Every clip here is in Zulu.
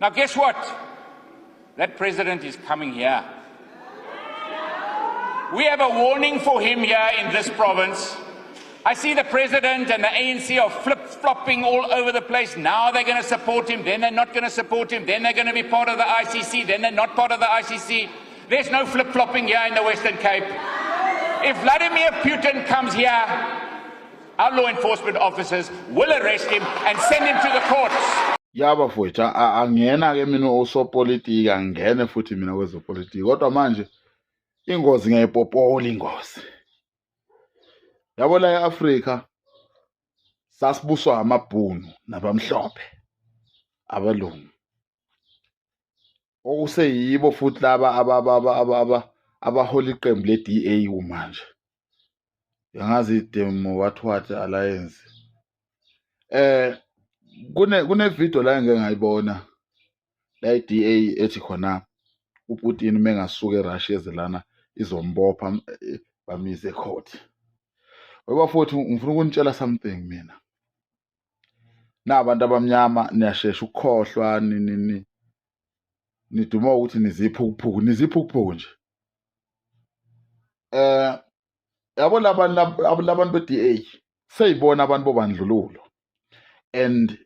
Now, guess what? That president is coming here. We have a warning for him here in this province. I see the president and the ANC are flip flopping all over the place. Now they're going to support him, then they're not going to support him, then they're going to be part of the ICC, then they're not part of the ICC. There's no flip flopping here in the Western Cape. If Vladimir Putin comes here, our law enforcement officers will arrest him and send him to the courts. Ya bafowethu, angiyena-ke mina osopolitiki, angingene futhi mina kwezopolitiki, kodwa manje ingozi ngiyayipopola ingozi. Yabo, la e-Afrika sasibuswa amabhunu nabamhlophe, abelungu, okuseyibo futhi laba abahola iqembu le-DA kumanje, angazi i-Demo what what Alliance. Kune video la engike ngayibona la i-DA ethi khona uPutin mengasuka eRussia eze lana izombopha, bamise ecourt. Ngoba futhi ngifuna ukunitshela something mina. Nabantu abamnyama niyashesha ukukhohlwa, ni niduma ukuthi niziphukuphuku, niziphukuphuku nje. Yabo, labantu be-DA seyibona abantu bobandlululo, and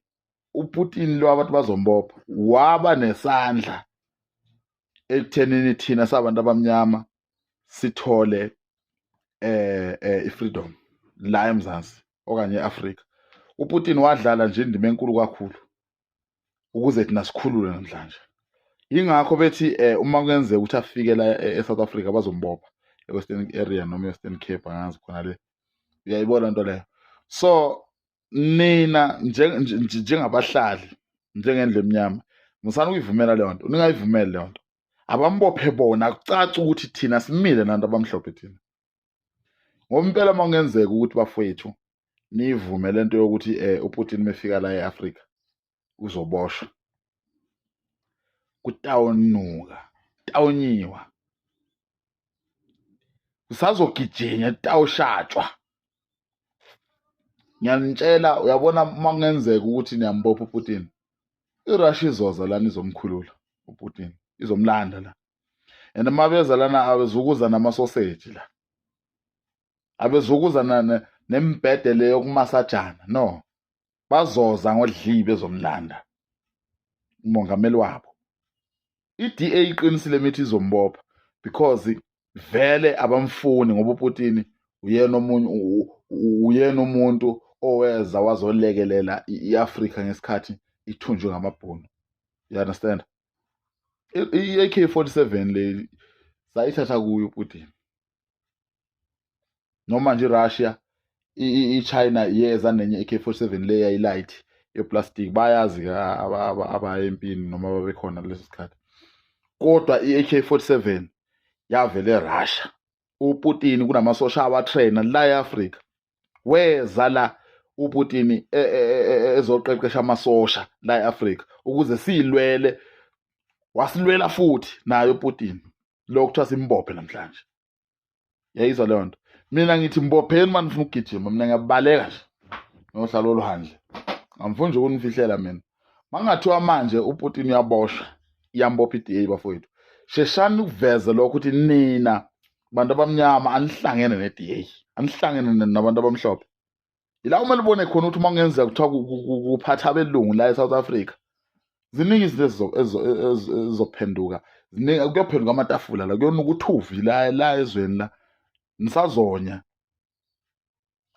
uPutin lo abantu bazombopha waba nesandla ekuthenini thina sabantu abamnyama sithole i-freedom la eMzansi okanye eAfrika. UPutin wadlala nje indima enkulu kakhulu ukuze thina sikhulule namhlanje. Ingakho bethi uma kuyenzeka ukuthi afike la eSouth Africa bazombopha eWestern area noma eWestern Cape, angazi khona le. Uyayibona into leyo? So nina njengabahlali, njengendlu emnyama, musani ukuyivumela leyo nto, ningayivumeli leyo nto. Abambophe bona, kucace ukuthi thina simile nantu abamhlophe thina. Ngoba impela uma kungenzeka ukuthi, bafowethu, niyivume lento yokuthi uPutin mefika la eAfrika uzoboshwa, kutawunuka, tawunyiwa, kusazogijinywa, kutawushatshwa. Ngiyanitshela, uyabona, uma kungenzeka ukuthi niyambopha uPutin, iRussia izoza lana izomkhulula uPutin, izomlanda la. And uma beza lana abezukuza namasoseji la, abezukuza nembhede le yokumasajana, no, bazoza ngodlibe ezomlanda umongameli wabo. I-DA iqinisile mithi izombopha because vele abamfuni, ngoba uPutin uyena omunye uyena umuntu oweza wazolekelela i-Afrika ngesikhathi ithunjwe ngamabhunu, you understand? I-AK47 le sayithatha kuyo uPutin. Noma nje iRussia, iChina yeza nenye AK47 le yayi-light yeplastic, bayazi ke abaya empini noma babekhona kuleso sikhathi, kodwa i-AK47 yavele eRussia. uPutin kunamasosha awatrainer la eAfrika. Weza la uPutin ezoqeqesha amasosha la eAfrika ukuze siyilwele, wasilwela futhi naye uPutin lo kuthiwa simbophe namhlanje. Yayizwa leyo nto? Mina ngithi mbopheni uma nifuna ukugijima, mina ngiyabaleka nje ngohlala oluhandle. Angifuni nje ukunifihlela mina, mangathiwa manje uPutin uyaboshwa, iyambopha i-DA, bafowethu, sheshani ukuveza lokho ukuthi nina bantu abamnyama anihlangene ne-DA, anihlangene nabantu abamhlophe. Ila kumele ubone khona ukuthi uma kungenzeka kuthiwa kuphatha abelungu la e-South Africa, ziningi izinto ezizophenduka, ziningi. Kuyophenduka amatafula la, kuyonuka uthuvi la ezweni la, nisazonya.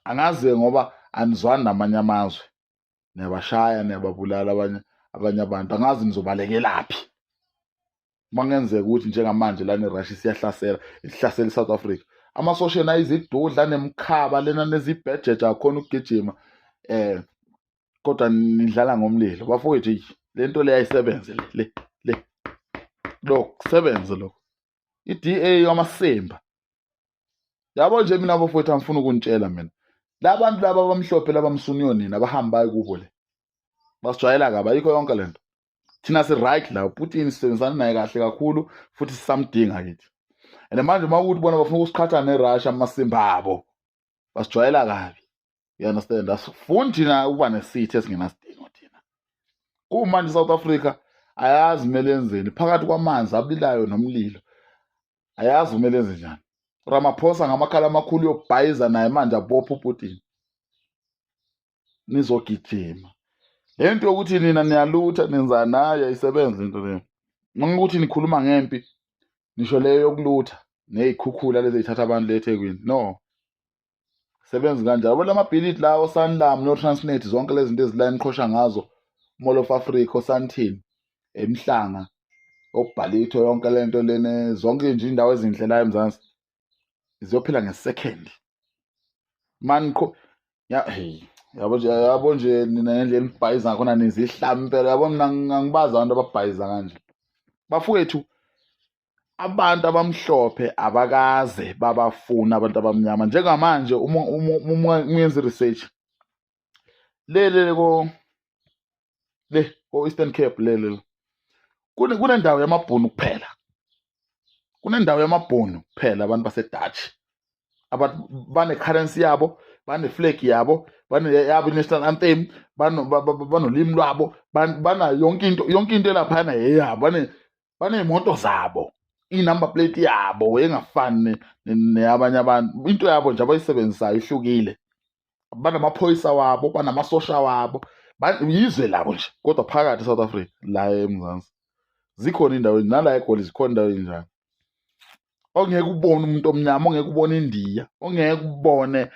Angazi ngoba anizwani namanye amazwe, niyabashaya, niyababulala abanye abantu, angazi nizobalekelaphi uma kungenzeka ukuthi njengamanje lana iRussia siyahlasela, ihlasela iSouth Africa. Amasosha ena izidudla nemkhaba lena nezibhejeje akhona ukugijima, kodwa nidlala ngomlilo, bafowethu. Eyi, le nto le ayisebenze le lokho kusebenze lokho i-DA yamasimba, yabo nje. Mina bafowethu, angifuni ukunitshela mina, labantu laba abamhlophe laba msuniyo nina abahambayo kubo le basijwayela kabi, ayikho yonke lento. Thina si-right la, uPutin sisebenzisana naye kahle kakhulu futhi sisamdinga kithi. And manje uma kuthi bona bafuna ukusiqhatha neRussia, amasimba abo basijwayela kabi, you understand? Asifuni thina ukuba nesitha esingenasidingo thina. Kumanje South Africa Ayazi kumele yenzeni phakathi kwamanzi abilayo nomlilo, ayazi kumele yenze njani. Ramaphosa ngamakhala amakhulu uyobhayiza naye manje, abophe uPutin, nizogijima. Le nto yokuthi nina niyalutha nenzani, hayi, ayisebenzi into leyo. Noma ukuthi nikhuluma ngempi, nisho leyo yokulutha ney'khukhula lezi ey'thatha abantu le eThekwini, no, sebenzi kanjalo. Yabo lamabhilidi lawo, Sanlam no-Transnet, zonke lezi zinto ezila niqhosha ngazo, Mall of Africa, oSandton, eMhlanga, oBallito, yonke le nto lena, zonke nje indawo ezinhle la eMzansi ziyophela nge-second man. Ya, hey, yabo nje, yabo nje nina ngendlela enibhayiza ngakhona, nizihlami impela. Yabo, mina ngibazi abantu ababhayiza kanje, bafowethu. Abantu abamhlophe abakaze babafuna abantu abamnyama. Njengamanje uma uyenza i-research le le ko le ko Eastern Cape, le le kunendawo yamabhunu kuphela, kunendawo yamabhunu kuphela, abantu base-Dutch, abantu bane-currency yabo, bane-flag yabo, bane yabo i-national anthem, banolimi lwabo, banayo yonke into, yonke into elaphayana yeyabo, baney'moto zabo, i-number plate yabo engafani neyabanye abantu, into yabo nje abayisebenzisayo ihlukile, banamaphoyisa wabo, banamasosha wabo, yizwe labo nje. Kodwa phakathi e-South Africa, la eMzansi, zikhona indawo, nala eGoli zikhona indawo enjalo, ongeke ubone umuntu omnyama, ongeke ubone iNdiya, ongeke ubone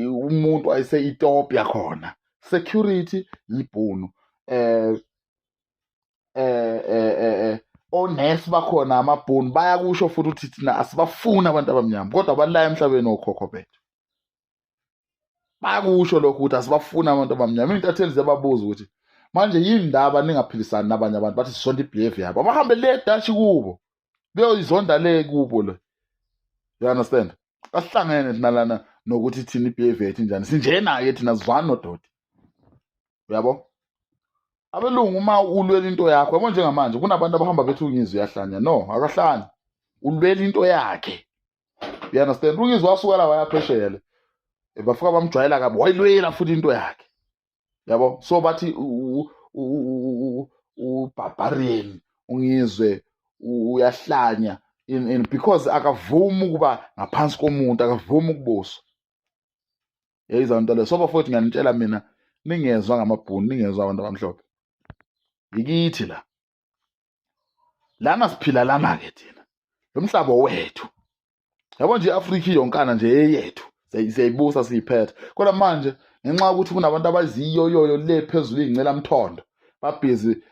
umuntu ayise-Ethiopia khona. Security yibhunu, onesi bakhona amabhunu. Bayakusho futhi ukuthi thina asibafuni abantu abamnyama, kodwa balaya emhlabeni okhokho bethu. Bayakusho lokho ukuthi asibafuni abantu abamnyama. Iy'ntatheli ziyababuza ukuthi manje yini ndaba ningaphilisani nabanye abantu, bathi sisonta i-behavior yabo. Abahambe le Dutch kubo, beyoyizonda le kubo le, you understand? Asihlangene thina lana nokuthi thina i-behavior yethu injani, sinjena-ke thina, sizwani nodoti, uyabo? Abelungu, uma ulwela into yakho, yabo, njengamanje kunabantu abahamba bethi uNgizwe uyahlanya. No, akahlanyi, ulwela into yakhe, you understand? UNgizwe wasuka la waya phesheya le, bafika bamjwayela kabi, wayilwela futhi into yakhe, yabo. So bathi u-barbarian uNgizwe, uyahlanya in because akavumi ukuba ngaphansi komuntu, akavumi ukubuswa. Yayizwa nto leyo. So bafowethu, ngiyanitshela mina, ningezwa ngamabhunu, ningezwa abantu abamhlophe, yikithi la, lana siphila lana-ke thina, lo mhlaba wethu, yabo nje, i-Afrika iyonkana nje eyethu, siyayibusa, siyiphethe. Kodwa manje ngenxa yokuthi kunabantu abaziyoyoyo le phezulu, iy'ncela mthondo, babhizi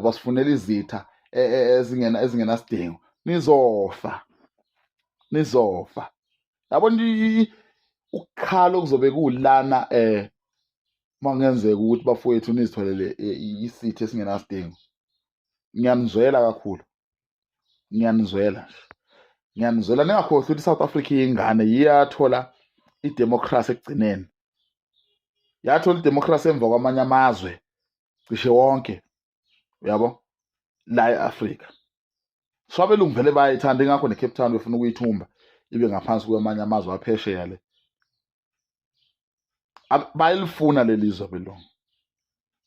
basifunela izitha ezingena ezingenasidingo. Nizofa, nizofa, yabo. Ukukhala okuzobe kulana mangenzeka ukuthi bafowethu nizitholele isitha esingenasidingo, ngiyanizwela kakhulu, ngiyanizwela nje, ngiyanizwela. Ningakhohlwa ukuthi i-South Africa iyingane, iyathola idemocracy ekugcineni, yathola idemocracy emva kwamanye amazwe cishe wonke, uyabo, la e-Afrika. So abelungu vele bayayithanda, ingakho ne-Cape Town befuna ukuyithumba ibe ngaphansi kwamanye amazwe aphesheya le. Bayalifuna leli zwe abelungu,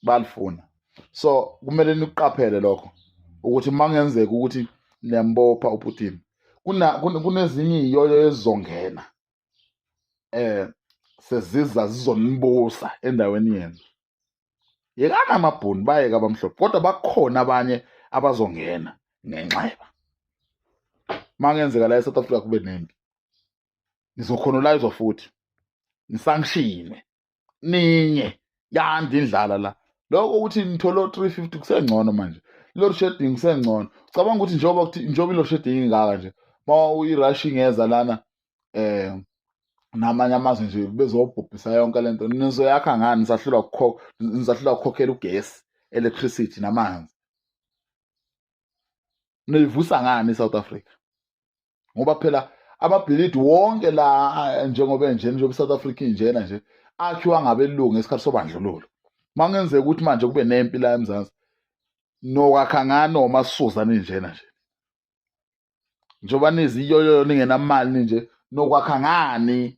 balifuna. So kumele nikuqaphele lokho ukuthi uma kungenzeka ukuthi niyambopha uPutin, kunezinye iyoyo ezizongena seziza zizonibusa endaweni yenu. Yekana amabhunu, bayeke abamhlophe, kodwa bakhona abanye abazongena ngenxeba. Uma kungenzeka la e-South Africa kube nempi, nizokhonolizwa futhi nisanctionwe, ninye yanda indlala la. Lokho ukuthi nithole o-350 kusengcono manje, load shedding kusengcono. Cabanga ukuthi njengoba kuthi njengoba i-load shedding ingaka nje, ma i-Russia ingeza lana namanye amazwe nje bezobhubhisa yonke lento, nizoyakha ngani? Nisahlulwa ukukhokhela ugesi, electricity namanzi, niyivusa ngani i-South Africa? Ngoba phela amabhilidi wonke la, njengoba enjena, njengoba i-South Africa injena nje, akhiwa ngabelungu ngesikhathi sobandlululo. Uma kungenzeka ukuthi manje kube nempi la eMzansi, nokwakha ngani omasuza ninjena nje, njengoba niziyoyoyo ningenamali ninje, nokwakha ngani?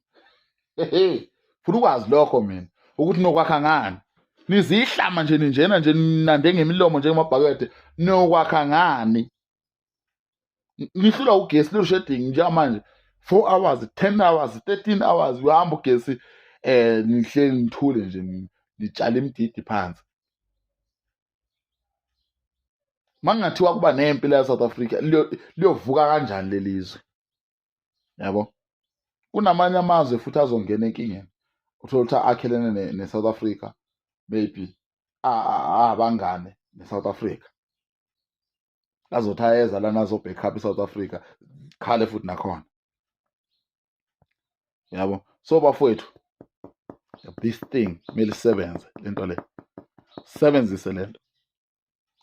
Hehe, funa ukwazi lokho mina ukuthi nokwakha ngani. Nizihlama nje ninjena nje ninande ngemilomo njengamabhakede, niyokwakha ngani? Nihlulwa ugesi, load shedding njengamanje 4 hours, 10 hours, 13 hours uyahamba ugesi. Nihleli nithule nje, nitshala imididi phansi. Mangathiwa kuba nempi la eSouth Africa, liyovuka kanjani lelizwe? Yabo, kunamanye amazwe futhi azongena enkingeni, uthola ukuthi akhelene ne-South Africa, maybe abangane ne-South Africa, azothi ayeza lana azo-back up i-South Africa, khale futhi nakhona, yabo. So bafowethu, this thing kumele isebenze lento le, sebenzise lento,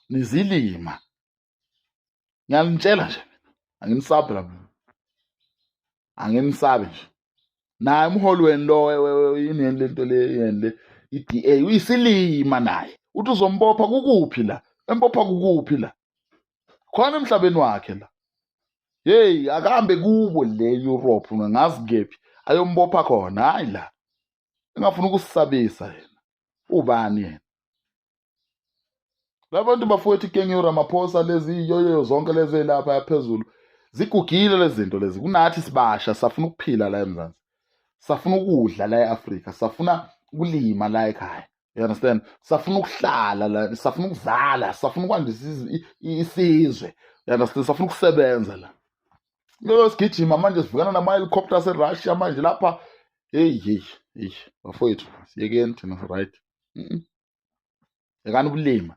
nizilima. Ngiyanitshela nje mina, anginisabi la mina, anginisabi nje. Naye umholi wenu lo, yini lento le, yini le i-DA, uyisilima naye. Uthi uzombopha kukuphi la? Embopha kukuphi la? Khona emhlabeni wakhe la. Hey, akahambe kubo le Europe, ngazi kephi ayombopha khona. Hayi la, engafuna ukusisabisa yena. Ubani yena? Labantu bafowethu, igenge yoRamaphosa lezi, yoyo zonke lezi elapha yaphezulu, zigugile lezi zinto lezi. Kunathi sibasha, safuna ukuphila la eMzansi, safuna ukudla la e-Afrika, safuna ukulima la ekhaya, you understand? Safuna ukuhlala la, safuna ukuzala, safuna ukwandisa isizwe, you understand? Safuna ukusebenza la. Leyo sigijima manje sivukana nama-helicopter ase-Russia manje lapha. Hey hey hey, bafowethu, siyekeni thina, right? Yekani ubulima.